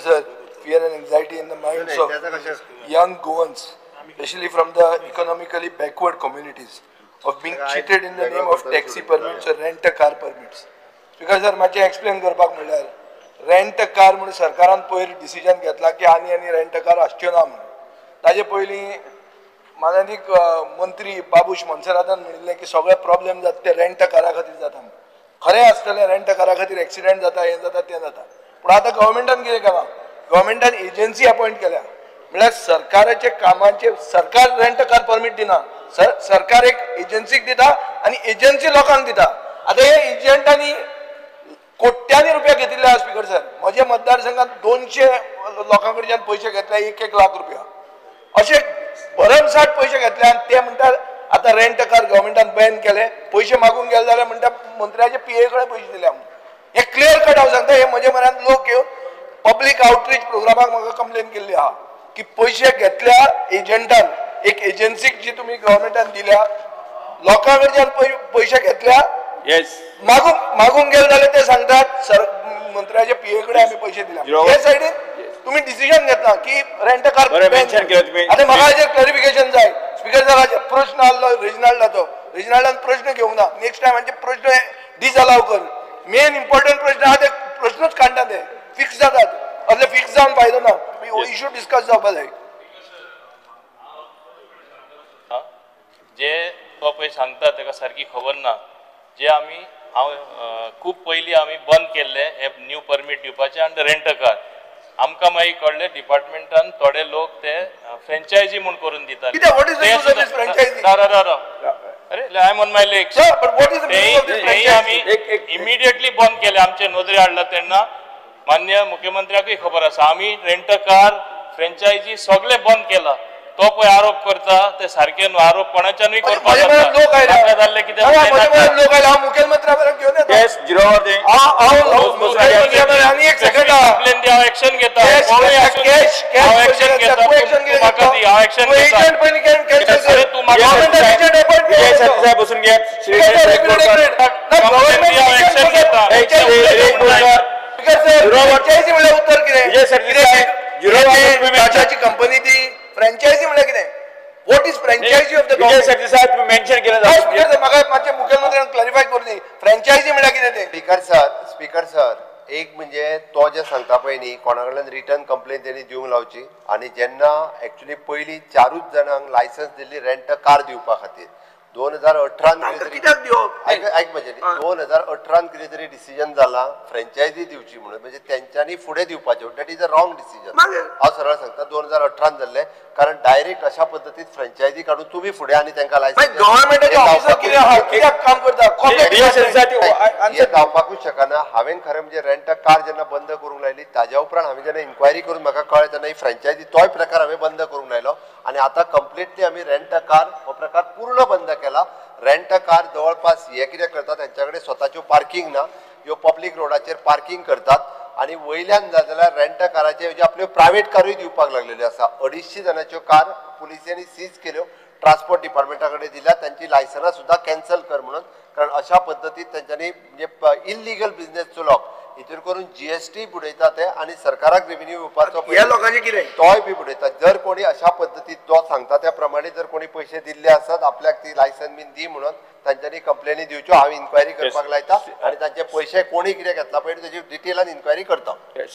Sir, fear and anxiety in the minds of young Goans, especially from the economically backward communities, of being cheated in the name of taxi permits or rent a car permits. Speaker sir, मातशें explain करपाक म्हणल्यार rent a car म्हणून सरकारान पयर decision घेतला की आनी आनी रेंट अ कार आसच्यो ना म्हणून. ताजे पयलीं मानादीक मंत्री बाबूश मोन्सेरातान म्हणिल्लें की सगळे प्रॉब्लेम जाता ते रेंट अ कारा खातीर जाता. खरें आसतलें, रेंट अ कारा खातीर एक्सिडंट जाता, हें जाता, तें जाता. पूण आतां गव्हर्मेंटान कितें केलां, गव्हर्मेंटान एजन्सी अपॉयंट केल्या. म्हळ्यार सरकाराचे कामाचे सरकार रेंट अ कार परमीट दिना, सरकार एक एजन्सीक दिता आनी एजन्सी लोकांक दिता. आतां हे एजंटांनी कोट्यांनी रुपया घेतिल्ले आसा. स्पीकर सर, म्हज्या मतदारसंघात 200 लोकां कडच्यान पयशे घेतले, 1-1 लाख रुपया अशे भरमसाठ पयशे घेतले. आनी ते म्हणटात आतां रेंट अ कार गव्हर्मेंटान बॅन केले, पयशे मागूंक गेले जाल्यार म्हणटा मंत्र्याचे पीए कडेन पयशे दिले म्हणून. हे क्लियर कट हांव सांगता, हे म्हजे म्हऱ्यांत लोक येवन पब्लीक आउटरीच प्रोग्रामाक म्हाका कंप्लेन केल्ली आहा की पयशे घेतल्या एजंटान, एक एजन्सीक जी तुमी गव्हर्मेंटान दिल्या, लोकां कडच्यान पयशे घेतल्या, मागूंक गेले जाल्यार ते सांगतात सर मंत्र्याच्या पीए कडेन आमी पयशे दिल्या. हे सायडीन तुमी डिसिजन घेतला की रेंट अ कार. आतां म्हाका हाजेर क्लॅरिफिकेशन जाय. स्पीकर सर, हाजेर प्रश्न आहलो रेजिनाल्डाचो, रेजिनाल्डान प्रश्न घेवंक ना. नेक्स्ट टायम हांचे प्रश्न डिसअलाव कर. मेन इम्पॉर्टंट प्रश्न आहा ते प्रश्नूच काडटा, ते फिक्स जातात. असले फिक्स जावन फायदो ना, इशू डिस्कस जावपा जाय. जे तो पळय सांगता ताका सारकी खबर ना. जे आमी हांव खूब पयलीं आमी बंद केल्ले हे न्यू परमीट दिवपाचे आनी रेंट अ कार. आमकां मागीर कळ्ळें डिपार्टमेंटान थोडे लोक ते फ्रेंचायजी म्हूण करून दितात. अरे I am on my leg. तेय आमी इमिडिएटली बंद केले, आमचे नदरे हाडला तेन्ना मान्य मुख्यमंत्र्याकूय खबर आसा. आमी रेंट अ कार फ्रेंचायजी सगळे बंद केला. तो पळय आरोप करता ते सारके न्हू, आरोप कोणाच्यानूय करपाक जाता. कितें एक्शन घेता, एक्शन घेता, एक्शन घेता. फ्रँचायझी म्हणल्यार उत्तर कितें? टाटाची कंपनी ती फ्रँचायझी म्हणल्यार कितें? What is franchise of the government? साहेब तुम्ही मेन्शन केलं. म्हाका मातशें मुखेलमंत्र्यान क्लॅरिफाय करून दी, फ्रँचायझी म्हणल्यार कितें तें? स्पीकर सर, एक म्हणजे तो जे सांगता पळय न्ही, कोणा कडल्यान रिटर्न कंप्लेन तेणी दिवंक लावची. आनी जेन्ना एक्चुली पयलीं 4 जाणांक licence Delhi rent a car दिवपा खातीर 2018 आयक म्हजें, 2018 कितें तरी डिसिजन जाला फ्रँचायजी दिवची म्हणून, म्हणजे तेंच्यांनी फुडें दिवपाचें. That is a wrong decision. हांव सरळ सांगता, 2018 जाल्लें, कारण डायरेक्ट अशा पद्दतीन फ्रँचायजी काडून तुमी फुडें आनी तांकां लायसन्स हें जावपाकूच शकना. हांवें खरें म्हणजे रेंट अ कार जेन्ना बंद करूंक लायली ताज्या उपरांत हांवें जेन्ना इन्क्वायरी करून म्हाका कळ्ळें तेन्ना ही फ्रँचायजी तोय प्रकार हांवें बंद करूंक लायलो. आनी आतां कंप्लिटली आमी रेंट अ कार हो प्रकार पूर्ण बंद केला. रेंट अ कार जवळपास हे कितें करतात, तेंच्या कडेन स्वताच्यो पार्किंग ना, ह्यो पब्लीक रोडाचेर पार्किंग करतात. आनी वयल्यान जाय जाल्यार रेंट अ काराचे जे आपल्यो प्रायवेट कारूय दिवपाक लागलेल्यो आसा. 250 जाणांच्यो कार पुलिसांनी सीज केल्यो, ट्रान्सपोर्ट डिपार्टमेंटा कडेन दिल्या, तांची लायसनां सुद्दां कॅन्सल कर म्हणून. कारण अशा पद्दतीन तेंच्यांनी म्हणजे इल्लिगल बिजनेस चलोवप, हितूर करून GST बुडयता ते आनी सरकाराक रेवेन्यू येवपाचो तोय बी बुडयता. जर कोणी अशा पद्दतीन तो सांगता त्या प्रमाणे जर कोणी पयशे दिल्ले आसत आपल्याक ती लायसन बीन दी म्हणून तांच्यांनी कंप्लेनी दिवच्यो. हांव इन्क्वायरी करपाक लायता आनी तांचे पयशे कोणी कितें घेतला पळय तेजी डिटेलान इन्क्वायरी करता.